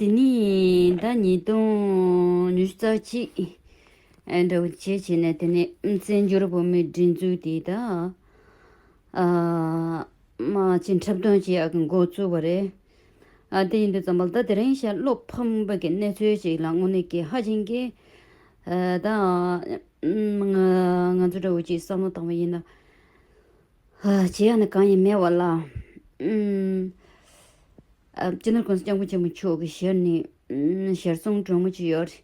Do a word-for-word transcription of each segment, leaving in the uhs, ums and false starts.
དེ་ནས་ད་ཉིས་སྟོང་ཉི་ཤུ་རྩ་གཅིག་འདྲ་བོ་བྱས་བྱས་ནས། དེ་ནས་བཙན་བྱོལ་བོད་མིའི་སྒྲིག་འཛུགས་དེ་ད་ཨ་མ་ཅིག་འཁྲབ་སྟོན་བྱེད་ཡག་གི་འགོ་བཙུགས་པ་རེད། ཨ་དེ་ཡིན་དུས་ཙམ་པ་ལ་ད་དེ་རིང་ཤར་བློ་ཕམ་པའི་གི་གནས་ཚུལ་ཞིག་ལ་དངོས་གནས་ཀྱི་ཧ་ཅང་གི་ཨ་ད་ང་ང་ཚོ་འདྲ་བོ་ཅིག་བསམ་བློ་བཏང་བ་ཡིན་ན། ཨ་བྱེད་ཡག་ནི་གང་ཡང་མེད་པ་ལ། ཨུམ། ཨ་སྤྱི་ནོར་༸གོང་ས་༸སྐྱབས་མགོན་ཆེན་པོ་མཆོག་གི་ཞལ་ནས་ཨུམ་ཞལ་གསུང་དྲང་མོ་ཅིག་ཡོད་རེད།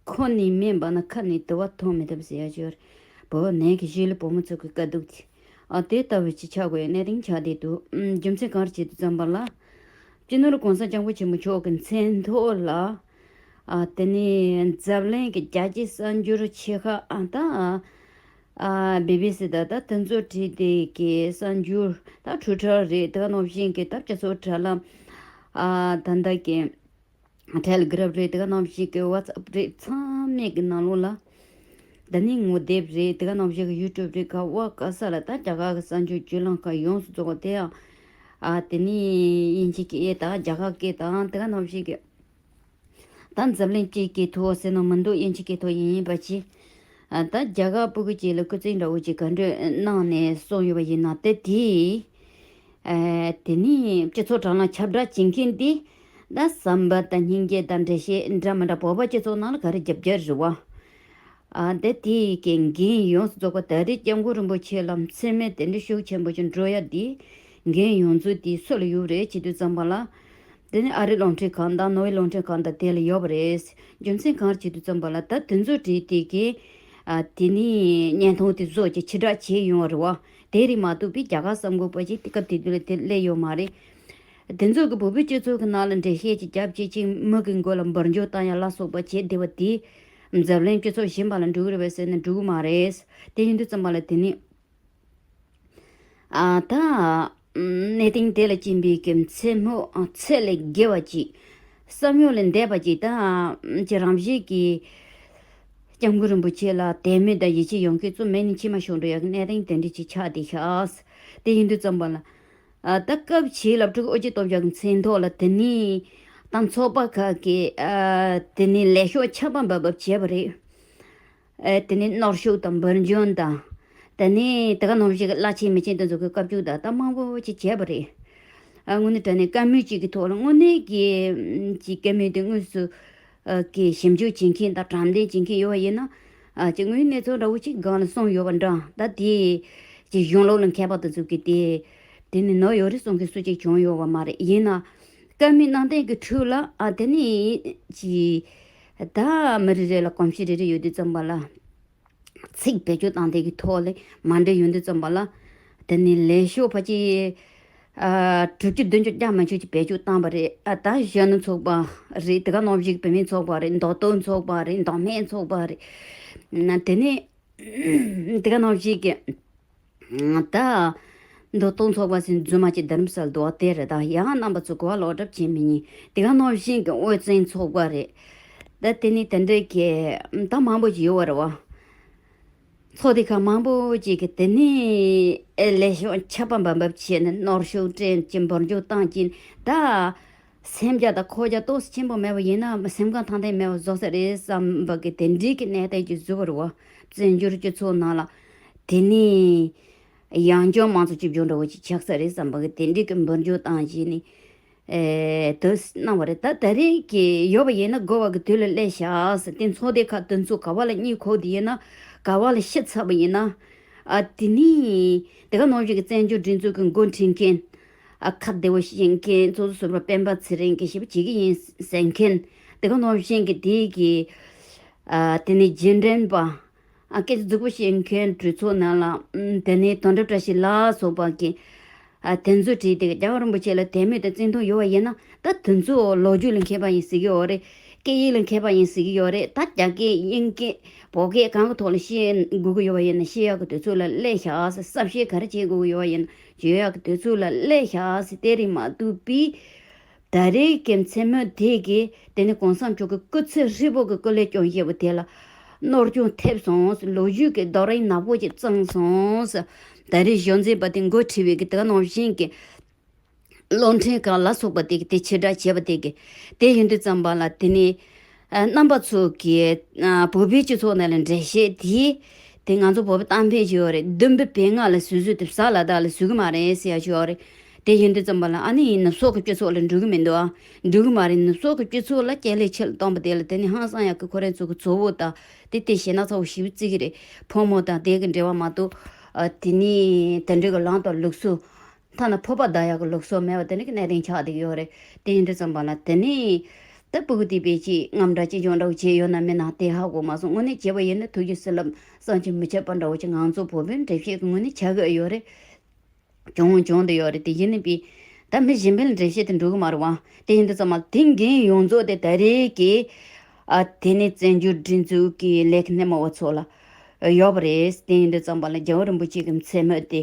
ཁོ་ནི་མེད་པ་ན་ཁ་ནས་དུ་བ་འཐུང་མི་ཐུབ་ཟེར་ཡག་ཅིག་ཡོད་རེད། བོད་ནང་གི་གཞིས་ལུས་བོད་མི་ཚོ་གི་དཀའ་སྡུག་དེ་ཨ་དེ་ལྟ་བུ་ཅིག་ཆགས་དགོས་ཡག་གནད་དོན་ཆགས་བསྡད་འདུག་ཨུམ་རྒྱུ་མཚན་གང་རེད་བྱེད་དུས་ཙམ་པ་ལ། སྤྱི་ནོར་༸གོང་ས་༸སྐྱབས་མགོན་ཆེན་པོ་མཆོག་གི་མཚན་ཐོག་ལ། ཨ་དེ་ནས་འཛམ་གླིང་གི་རྒྱལ་སྤྱིའི་གསར་འགྱུར་ཆེ་ཁག་ཨ་ད་ཨ་བི་བི་སི་དང་ད་དེ་ཚོ་བྲིས་ཏེ་གི་གསར་འགྱུར་ད་ཊུ་ཊར་རེད། དེ་ག་ནང་བཞིན་གི་ད་སྤྱི་ཚོགས་དྲ་ལམ་ཨ་ད་ད་གི་ཊེ་ལི་གྷི་རམ་རེད། དེ་ག་ནང་བཞིན་གི་ཝ་ཊི་སབ་རེད། ཚང་མའི་གི་ནང་ལོགས་ལ་ད་ནི་ངོ་དེབ་རེད། དེ་ག་ནང་བཞིན་གི་ཡུ་ཊུབ་རེད། ག་བ་ག་ས་ལ་ད་རྒྱ་གར་གི་གསར་འགྱུར་བརྒྱུད་ལམ་ཁག་ཡོངས་སུ་རྫོགས་པ་དེ་ཡང་ཨ་དེ་ནི་དབྱིན་ཇི་སྐད་དང་རྒྱ་གར་སྐད་དང་དེ་ག་ནང་བཞིན་གི་ད་འཛམ་གླིང་སྤྱིའི་སྐད་ཐོག་ཟེར་ན་མི་འདུག་དབྱིན་ཇི་སྐད་ཐོག་ཡིན་ཡིན་པ་ཅི། ཨ་ད་རྒྱ་གར་ཕྲུ་གུ་ཅིག་ལ་སྐུ་ཚེ་འདྲ་བོ་ཅིག་ག་འདྲ་གནང་ནས་སོང་ཡོད་པ་ཡིན་ན། དེ་དེས་ཨ་དེ་ནི་སྤྱི་ཚོགས་དྲ་ལམ་ཁྱབ་བསྒྲགས་བྱེད་མཁན་དེ་ད་བསམ་པ་དང་སྙིང་རྗེ་དང་འགྲེལ་བཤད་འདྲ་མི་འདྲ་བོད་པ་སྤྱི་ཚོགས་ནང་ལ་ག་རེ་རྒྱབ་རྒྱབ་རེད་བ། ཨ་དེ་དེ་གི་འགན་ཡོངས་སུ་རྫོགས་པ་ད་རེས་སྐྱབས་མགོན་རིན་པོ་ཆེ་ལ་མཚན་སྨད་དེ་འདྲ་ཤུགས་ཆེན་པོ་ཅིག་འགྲོ་ཡ་དེ་འགན་ཡོངས་རྫོགས་དེ་སུ་ལ་ཡོད་རེད་བྱེད་དུས་ཙམ་པ་ལ། དེ་ནི་ཨ་རིའི་རླུང་འཕྲིན་ཁང་དང་ནོར་ཝེ་རླུང་འཕྲིན་ཁང་དང་དེ་ལ་ཡོད་པ་རེད། རྒྱུ་མཚན་གང་རེད་བྱེད་དུས་ཙམ་པ་ལ་ད་དེ་ཚོ་བྲིས་དེ་གི་ཨ་དེ་ནི་བརྙན་ཐུང་དེ་བཟོ་ཅིག་ཕྱིར་བསྒྲགས་བྱས་ཡོང་བ་རེད་བ། དེ་རེད་མ་གཏོགས་པའི་རྒྱ་གར་གསར་འགོད་པ་ཅིག་དེ་སྐབས་དེ་དུས་ལ་དེ་སླེབས་ཡོད་མ་རེད། དེ་ཚོ་གི་བོད་པའི་སྤྱི་ཚོགས་ཀྱི་ནང་ལ་འགྲེལ་བཤད་ཅིག་རྒྱབ་བྱས་ཅིག་མི་གི་མགོ་ལ་འབུར་འཇོག་བཏང་ཡ་ལ་སོགས་པ་བྱས་བསྡད་པ་དེ་འཛམ་གླིང་སྤྱི་ཚོགས་གཞན་པ་ལ་འགྲོ་གི་རེད་པས་ཟེར་ན་འགྲོ་གི་མ་རེད། དེ་ཡིན་དུས་ཙམ་པ་ལ་དེ་ནི་ཨ་ད་གནས་སྟངས་དེ་ལ་སྦྱིན་པའི་གི་མཚན་སྨོད་ཚད་ལས་བརྒལ་བ་ཅིག་བསམ་ཡུལ་ལས་འདས་པ་ཅིག་ད་ཅི་རང་བཞིན་གྱིས་སྐྱབས་མགོན་རིན་པོ་ཆེ་ལ་དད་མོས་དང་ཡིད་ཆེས་ཡོང་མཁན་ཚོ་མེད་ནས་མཆི་མ་ཤོར་འགྲོ་ཡག་གི་གནས་སྟངས་དེ་འདྲ་ཅིག་ཆགས་བསྡད་ཤག་དེ་ཡིན་དུས་ཙམ་པ་ལ། ཨ་ད་སྐབས་ཕྱིས་ལ་སྤྲུལ་སྐུ་ཨོ་རྒྱན་སྟོབས་རྒྱལ་གྱི་མཚན་ཐོག་ལ་དེ་ནི་ད་ཚོགས་པ་ཁག་གིས་ཨ་དེ་ནི་ལས་ཤོག་ཆར་པ་འབབ་འབབ་བྱས་པ་རེད། ཨ་དེ་ནི་གནོན་ཤུགས་དང་འབུར་འཇོམས་དང་། དེ་ནི་དེ་ག་ནང་བཞིན་གྱི་བླ་ཆེན་མི་ཆེན་དེ་ཚོ་གི་བཀའ་བཀྱོན་དང་ད་མང་པོ་ཅིག་བྱས་པ་རེད། ཨ་དངོས་གནས་དྲང་གནས་བཀའ་མོལ་ཅིག་གི་ཐོག་ལ་དངོས་གནས་ཀྱི་ཅིག་བཀའ་མོལ་དེ་དངོས་སུ་ཨ་གི་ཞིབ་འཇུག་བྱེད་མཁན་དང་དྲང་བདེན་བྱེད་མཁན་ཡོད་པ་ཡིན་ན། ཨ་ཅིག་དངོས་ཡོད་གནས་ཚུལ་འདྲ་བོ་ཅིག་སྒང་ལ་གསུངས་ཡོད་པ་འདྲ། ད་དེ་ཅིག་གཞུང་ལུགས་ལ་མཁས་པ་དེ་ཚོ་གིས་དེ་དེ་ནི་ནོར་ཡོད་རེད་གསུང་མཁན་སུ་གཅིག་བྱུང་ཡོད་པ་མ་རེད། ཡིན་ན་བཀའ་མོལ་གནང་སྟངས་ཀྱི་ཁྲོད་ལ་ཨ་དེ་ནི་ཅིག་ད་མི་རེ་རེ་ལ་གོམས་གཤིས་རེ་རེ་ཡོད་དུས་ཙམ་པ་ལ། ཚིག་བེད་སྤྱོད་བཏང་སྟངས་ཀྱི་ཐོག་ལ་མ་འདྲ་ཡོང་དུས་ཙམ་པ་ལ། དེ་ནི་ལས་ཤོག་ཕལ་ཆེར་ཨ་དྲུག་ཅུ་བདུན་ཅུ་བརྒྱ་མ་ཆོད་ཅིག་བེད་སྤྱོད་བཏང་པ་རེད། ཨ་ད་གཞོན་ནུ་ཚོགས་པ་རེད། དེ་ག་ནང་བཞིན་བུད་མེད་ཚོགས་པ་རེད། མདོ་སྟོད་ཚོགས་པ་རེད། མདོ་སྨད་ཚོགས་པ་རེད། ན་དེ་ནི་དེ་ག་ནང་བཞིན་གྱི་ད་མདོ་སྟོད་ཚོགས་པ་ཟེར་རྫུན་མ་ཅིག་རྡ་རམ་ས་ལ་འདུག་པ་དེ་རེད། ད་ཡང་རྣམ་པ་ཚོ་གོ་བ་ལོག་གྲབས་བྱེད་མི་ཉན། དེ་ག་ནང་བཞིན་གྱི་དབུས་གཙང་ཚོགས་པ་རེད། ད་དེ་ནི་དེ་འདྲའི་གི་ད་མང་པོ་ཅིག་ཡོད་པ་རེད་བ། ཚོགས་སྡེ་ཁག་མང་པོ་ཅིག་གིས་དེ་ནས་ཨེ་ལས་ཤོག་ཆར་པ་འབབ་འབབ་བྱས་ནས་གནོན་ཤུགས་སྤྲད་ཀྱིན་འབུར་འཇོག་བཏང་ཀྱིན་ད་སེམས་རྒྱ་དང་ཁོག་རྒྱ་ཏོག་ཙམ་ཆེན་པོ་མེད་པ་ཡིན་ན་སེམས་ཁམས་ཐང་ཐང་མེད་པ་བཟོ་ས་རེད་བསམ་པ་གི་དེ་འདྲའི་གི་གནས་སྟངས་ཅིག་བཟོས་པ་རེད་བ། བཙན་བྱོལ་སྤྱི་ཚོགས་ནང་ལ་དེ་ནས་ཡང་བསྐྱར་མང་གཙོ་ཅིག་བྱུང་འདྲ་བོ་ཅིག་ཆགས་ས་རེད་བསམ་པ་གི་དེ་འདྲའི་གི་འབུར་འཇོག་བཏང་བྱས་ནས། ཨེ་དུ་གནང་བ་རེད། ད་ད་རེས་ཀྱི་ཡོད་པ་ཡིན་ན་དགོས་པ་གི་དུས་ལ་སླེབས་ཤག་ཟེར། དེ་ཚོགས་སྡེ་ཁག་དེ་ཚོ་ག་བ་ལ་གཉིད་ཁུག་དེ་ཡིན་ན། ག་བ་ལ་ཤི་ཚར་བ་ཡིན་ན། ཨ་དེ་ནི་དེ་ག་ནང་བཞིན་གྱི་བཙན་བྱོལ་སྒྲིག་འཛུགས་ཀྱི་འགོ་ཁྲིད་མཁན། ཨ་ཁ་བདེ་བོ་བཤད་མཁན། ཚོགས་གཙོ་ཟུར་པ་སྤེན་པ་ཚེ་རིང་གིས་ཞེ་པོ་བྱེད་ཀྱི་ཡིན་ཟེར་མཁན། དེ་ག་ནང་བཞིན་གྱི་དེ་གི་ཨ་དེ་ནི་རྗེས་འབྲང་པ། ཨ་སྐད་ཆ་རྫིག་པོ་བཤད་མཁན་གྲོས་ཚོགས་ནང་ལ་ཨམ་དེ་ནས་དོན་གྲུབ་བཀྲ་ཤིས་ལ་སོགས་པ་གི་ཨ་དེ་ཚོ་བྲིས་ཏེ་རྒྱལ་བ་རིན་པོ་ཆེ་ལ་དད་མོས་དང་བརྩི་མཐོང་ཡོད་པ་ཡིན་ན། ད་དེ་ཚོ་ལོ་རྒྱུས་ལ་མཁས་པ་ཡིན་ཟེར་གྱི་ཡོད་རེད། སྐད་ཡིག་ལ་མཁས་པ་ཡིན་ཟེར་གྱི་ཡོད་རེད། ད་རྒྱ་སྐད་དབྱིན་སྐད་བོད་སྐད་གང་གི་ཐོག་ལ་བཤད་དགོས་ཀྱི་ཡོད་པ་ཡིན་ན་བཤད་ཡག་གི་དུས་ཚོད་ལ་སླེབས་ཤག་ཟེར། གསལ་བཤད་ག་རེ་བྱེད་དགོས་ཀྱི་ཡོད་པ་ཡིན་ན་བྱེད་ཡག་གི་དུས་ཚོད་ལ་སླེབས་ཤག་ཟེར། དེ་རེད་མ་གཏོགས་པའི། ད་རེས་ཀྱི་མཚན་སྨོད་དེ་གིས་དེ་ནི་གོང་ས་མཆོག་གི་སྐུ་ཚེ་ཧྲིལ་པོ་གི་སྐུ་ལས་སྐྱོན་བཤད་པ་དེ་ལ་གནོད་སྐྱོན་ཐེབས་སོང་། ལོ་རྒྱུས་ཀྱི་རྡོ་རིང་ནག་པོ་ཅིག་བཙུགས་སོང་། ད་རེས་གཞུང་འཛིན་པ་དེ་འགོ་ཁྲིད་པའི་གི་དེ་ག་ནང་བཞིན་གྱི་ གློག་འཕྲིན་ཁང་ལ་སོགས་པ་དེ་གི་དེ་ཕྱིར་བསྒྲགས་བྱས་པ་དེ་གི་དེ་ཡིན་དུས་ཙམ་པ་ལ་དེ་ནི་ཨ་རྣམ་པ་ཚོ་གི་ཨ་བོད་པའི་སྤྱི་ཚོགས་ནང་ལ་འགྲེལ་བཤད་དེ་དེ་ང་ཚོ་བོད་པ་གཏམ་དཔེ་ཞིག་ཡོད་རེད། བདུན་པའི་བེ་ལྔ་ལ་ཟུག་ཟུག་དེ་བཟའ་ལ་དྭགས་ལ་ཟུག་གི་མ་རེད་ཟེར་ཡ་ཞིག་ཡོད་རེད། དེ་ཡིན་དུས་ཙམ་པ་ལ་ཨ་ནི་ནུབ་ཕྱོགས་ཀྱི་སྤྱི་ཚོགས་ལ་འགྲོ་གི་མི་འདུག་ཨ། འགྲོ་གི་མ་རེད། ནུབ་ཕྱོགས་ཀྱི་སྤྱི་ཚོགས་ལ་སྐྱེ་ལས་ཆེད་ལ་བཏང་པ་དེ་ལ་དེ་ནི་ཧང་སང་ཡག་གི་ཁོ་རང་ཚོ་གི་གཙོ་བོ་དང་དེ་དེ་ཞེ་ན་ཚ་བོ་ཞིབ་བརྩི་གི་རེད། ཕོ་མོ་དང་དེ་གི་འབྲེལ་བ་མ་གཏོགས་ཨ་དེ་ནི་དེ་འདྲ་གི་ལངས་དང་ལུགས་སྲོལ། ཐ་ན་ཕོར་པ་བརྡར་ཡག་གི་ལུགས་སྲོལ་མེད་པ་དེ་ནི་གི་གནད་དོན་ཆགས་བསྡད་ཀྱི་ཡོད་རེད། དེ་ཡིན་དུས་ཙམ་པ་ལ་དེ་ནི་ད་སྤུ་གུ་དེ་བས་ཅིག་རྔམ་དྲག་ཅིག་སྦྱོང་འདྲ་བོ་བྱས་ཡོད་ན་མེད་ན་དེ་ཧ་གོ་མ་སོང་། དངོས་གནས་བྱས་པ་ཡིན་ན་ཐུགས་རྗེ་བསོད་ནམས་བསམ་གྱིས་མི་ཁྱབ་པ་འདྲ་བོ་ཅིག་ང་ཚོ་བོད་པའི་འགྲེལ་བཤད་ཀྱི་ངོས་ནས་བྱ་དགོས་ཡོད་རེད། བྱུང་བྱུང་དུ་ཡོད་རེད། དེ་ཡིན་ནི་པི་ད་མི་གཞན་པའི་འགྲེལ་བཤད་དེ་འགྲོ་གི་མ་རེད་བ། དེ་ཡིན་དུས་ཙམ་པ་དེ་འགན་ཡོངས་རྫོགས་དེ་ད་རེས་ཀྱི་ཨ་དེ་ནི་བཙན་བྱོལ་སྒྲིག་འཛུགས་ཀྱི་ལས་ཀ་སྣེ་མོ་བ་ཚོ་ལ་ཡོད་པ་རེད། དེ་ཡིན་དུས་ཙམ་པ་ལ་རྒྱལ་བ་རིན་པོ་ཆེ་གི་མཚན་སྨོད་དེ།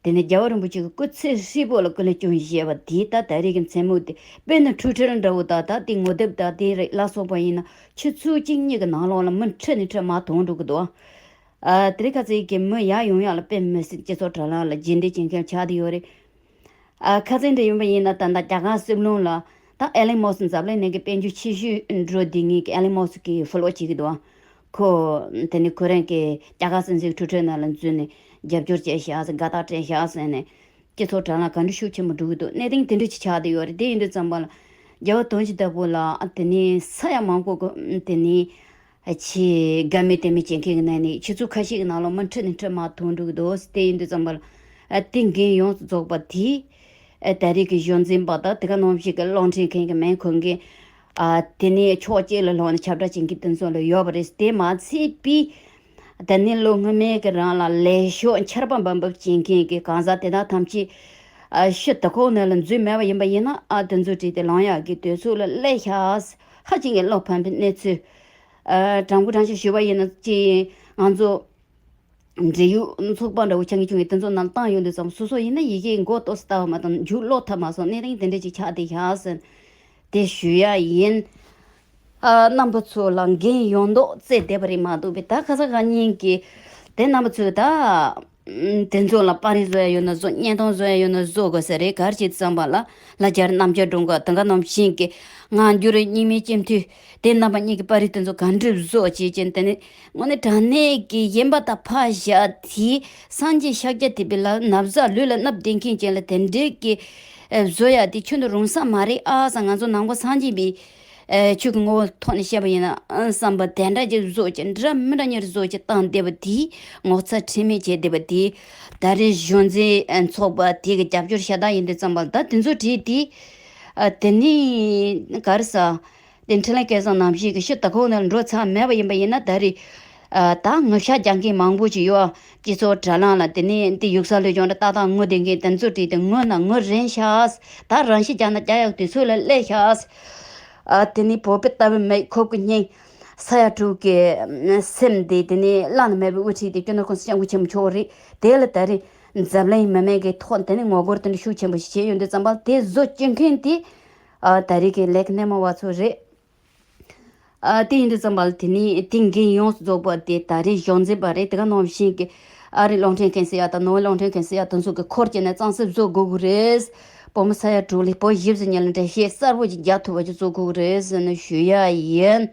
དེ་ནི་རྒྱལ་བ་རིན་པོ་ཆེ་གི་སྐུ་ཚེ་ཧྲིལ་པོ་ལ་སྐུ་ལས་སྐྱོན་བཞེས་པ་དེ་ད་ད་རེས་ཀྱི་མཚན་སྨོད་དེ་དཔེར་ན་འཕྲུལ་ཁྲལ་འདྲ་བོ་ད་ད་དེ་ངོ་དེབ་ད་དེ་རེད་ལ་སོགས་པ་ཡིན་ན་ཆུ་ཚོད་གཅིག་གཉིས་ཀྱི་ནང་ལོགས་ལ་མི་ཁྲི་ནས་ཁྲི་མར་ཐོན་འགྲོ་གི་འདུག་ཨ། ཨ་དེ་རིང་ཁ་སང་གི་མི་ཡར་ཡོང་ཡག་ལ་དཔེ་མི་སྲིད་སྤྱི་ཚོགས་དྲ་ལམ་ལ་རྗེས་འདེད་བྱེད་མཁན་ཆགས་བསྡད་ཡོད་རེད། ཨ་ཁ་སང་འདྲ་ཡིན་པ་ཡིན་ན་ད་ལྟ་རྒྱ་གར་སྲིད་བློན་ལ་ད་ཨེ་ལན་མོ་སི་འཛམ་གླིང་ནང་གི་དཔལ་འབྱོར་ཆེ་ཤོས་འགྲོ་བསྡད་མཁན་གྱི་ཨེ་ལན་མོ་སི་གི་ཧྥོ་ལོ་བྱེད་ཀྱི་འདུག་ཁོ་དེ་ནི་ཁོ་རང་གི་རྒྱ་གར་སྲིད་འཛིན་འཕྲུལ་ཁྲལ་ནང་ལ་འཛུལ་ནས་རྒྱབ་སྐྱོར་བྱས་བཞག་ཟེར་དགའ་རྟགས་སྤྲད་བཞག་ཟེར་ནས་སྤྱི་ཚོགས་དྲ་ལམ་ག་འདྲ་ཤུགས་ཆེན་པོ་འགྲོ་གི་འདུག་གནས་སྟངས་དེ་འདྲ་ཅིག་ཆགས་བསྡད་ཡོད་རེད། དེ་ཡིན་དུས་ཙམ་པ་ལ་རྒྱལ་བ་དོན་གྱི་བདག་པོ་ལ་ཨ་དེ་ནི་ས་ཡ་མང་པོ་གི་དེ་ནི། ཆེས་དགའ་མོས་དད་མོས་བྱེད་མཁན་གྱི་ནང་ནས་ཆུ་ཚོད་ཁ་ཤས་ཀྱི་ནང་ལ་མི་ཁྲི་ནས་ཁྲི་མར་ཐོན་འགྲོ་གི་འདུག་དེ་ཡིན་དུས་ཙམ་པ་ལ་དེ་འགན་ཡོངས་སུ་རྫོགས་པ་དེ་ད་རེས་ཀྱི་གཞུང་འཛིན་པ་དང་དེ་ག་ནང་བཞིན་གྱི་གློག་འཕྲིན་མཁན་གྱི་མིང་འཁུར་མཁན་དེ་ནས་ཕྱོགས་གཅིག་ལ་ལྷུང་ནས་ཁྱབ་བསྒྲགས་བྱེད་མཁན་དེ་ཚོ་ལ་ཡོད་པ་རེད། དེ་མ་ཚད་པའི་དེ་ནས་ལོ་སྔོན་མའི་གི་རིང་ལ་ལས་ཤོག་འཁྱར་པ་འབབ་འབབ་བྱེད་མཁན་གྱི་གང་ཟག་དེ་དག་ཐམས་ཅད་ཕྱི་ལྟ་ཁོག་ནང་ལ་འཛུལ་མེད་པ་ཡིན་པ་ཡིན་ན་ཨ་དེ་ཚོ་བྲིས་ཏེ་ལངས་ཡག་གི་དུས་ཚོད་ལ་སླེབས་ཤག་ཧ་ཅང་གི་བློ་ཕམ་པའི་གནས་ཚུལ། ཨ་དྲང་པོ་དྲང་བཞག་ཞུས་པ་ཡིན་ན་ཅིག་ང་ཚོ་འབྲེལ་ཡོད་ཚོགས་པ་འདྲ་བོ་ཆ་ངེས་ཆུང་ངེས་དེ་ཚོ་ནང་བཏང་ཡོང་དུས་ཙམ་སོ་སོ་ཡིན་ན་ཡི་གེ་མགོ་ཏོག་ཙམ་ལྟ་བ་མ་གཏོགས་མཇུག་ཀློག་ཐུབ་མ་སོང་། གནས་སྟངས་དེ་འདྲ་ཅིག་ཆགས་བསྡད་ཤག་ཟེར་དེ་ཞུ་ཡ་ཡིན། ཨ་རྣམ་པ་ཚོ་ལ་འགན་ཡོད་མདོག་བརྩེས་བསྡད་པ་རེད་མ་གཏོགས་པའི་ད་ཁ་ས་ཁ་ཉིན་གྱི་དེ་རྣམ་པ་ཚོས་ད་དེ་ཚོ་ལ་པར་རིས་བཟོ་ཡ་ཡོད་ན་བཟོ། བརྙན་ཐུང་བཟོ་ཡ་ཡོད་ན་བཟོ་དགོས་ས་རེད། ག་རེ་བྱེད་ཙམ་པ་ལ་ལ་རྒྱར་རྣམ་རྒྱལ་སྒྲོན་ག་དེ་ག་ནང་བཞིན་གྱི་ངང་རྒྱུ་རེད། སྙིགས་མའི་སྤྱི་འཐུས་དེ་རྣམ་པ་གཉིས་ཀྱི་པར་རིས་དེ་ཚོ་ག་འདྲ་བཟོ་བྱེད་ཀྱིན་དེ་ནི་དངོས་གནས་དྲང་གནས་ཀྱི་ཡིན་པ་དང་ཕར་བཞག་དེ་སངས་རྒྱས་ཤཱཀྱ་ཐུབ་པའི་ལ་ན་བཟའ་ལུས་ལ་བསྣབས་བསྡད་མཁན་ཅན་ལ་དེ་འདྲའི་གི་བཟོ་ཡ་དེ་ཁྱོན་དུ་རུང་ས་མ་རེད་ཨ་ས། ང་ཚོ་ནང་པ་སངས་རྒྱས་པའི་ཆོས་ཀྱི་ངོ་བོ་ཐོག་ནས་བཤད་པ་ཡིན་ན་བསམ་པ་དེ་འདྲ་ཅིག་བཟོ་ཅིག་འདྲ་མི་འདྲ་གཉེར་བཟོ་ཅིག་བཏང་བསྡད་པ་དེ་ངོ་ཚ་ཁྲེལ་མེད་བྱས་བསྡད་པ་དེ་ད་རེས་གཞུང་འཛིན་ཚོགས་པ་དེ་གི་རྒྱབ་སྐྱོར་ཤ་སྟག་ཡིན་དུས་ཙམ་པ་ལ་ད་དེ་ཚོ་བྲིས་ཏེ་དེ་ནི་ག་རེ་ཟ། དེ་འཕྲིན་ལས་སྐལ་བཟང་ནང་བཞིན་གྱི་ཕྱི་ལྟ་ཁོག་ནང་འགྲོ་ཚར་མེད་པ་ཡིན་པ་ཡིན་ན་ད་རེས་ཨ་ད་ངུ་ཤག་རྒྱག་མཁན་མང་པོ་ཅིག་ཡོད། སྤྱི་ཚོགས་དྲ་ལམ་ལ་དེ་ནས་འདི་ཡུག་ས་ལུས་ཀྱང་ཏག་ཏག་ངུ་བསྡད་མཁན་དེ་ཚོ་བྲིས་ཏེ་ངུ་ན་ངུ་རན་ཤག་ད་རང་ཤི་རྒྱག་ན་རྒྱག་ཡག་དུས་ཚོད་ལ་སླེབས་ཤག་ཨ་དེ་ནས་བོད་པའི་ལྟ་བའི་མིག་ཁོབ་ཀྱི་སྙིང་ས་ཡ་དྲུག་གི་སེམས་དེ་དེ་ནས་བླ་ན་མེད་པའི་དབུ་ཁྲིད་དེ་སྤྱི་ནོར་གོང་ས་སྐྱབས་མགོན་ཆེན་པོ་མཆོག་རེད། དེ་ལ་ད་རེས་འཛམ་གླིང་མི་མང་གི་ཐོག་དེ་ནས་ངོ་རྒོལ་དེ་འདྲ་ཤུགས་ཆེན་པོ་ཞིག་བྱས་ཡོང་དུས་ཙམ་པ་དེ་བཟོ་བཅུག་མཁན་དེ། ཨ་ད་རེས་ཀྱི་ལས་ཀ་སྣེ་མོ་བ་ཚོ་རེད། ཨ་དེ་ཡིན་དུས་ཙམ་པ་ལ་དེ་ནི་དེ་འགན་ཡོངས་སུ་རྫོགས་པ་དེ་ད་རེས་གཞུང་འཛིན་པ་རེད། དེ་ག་ནང་བཞིན་གྱི་ཨ་རིའི་གློག་འཕྲིན་མཁན་ཟེར་ཡ་དང་ནོར་ཝེ་གློག་འཕྲིན་མཁན་ཟེར་ཡ་དེ་ཚོ་གི་འཁོར་བྱས་ནས་གཙང་སེལ་བཟོ་དགོས་ཀྱི་རེད། བོད་མི་ས་ཡ་དྲུག་ལས་བོད་བཞི་བཅུ་ཉིན་ལ་འགྲེལ་བཤད་གསར་པོ་ཅིག་རྒྱག་ཐུབ་པ་ཅིག་བཟོ་དགོས་ཀྱི་རེད་ཟེར་ནས་ཞུ་ཡ་ཡིན།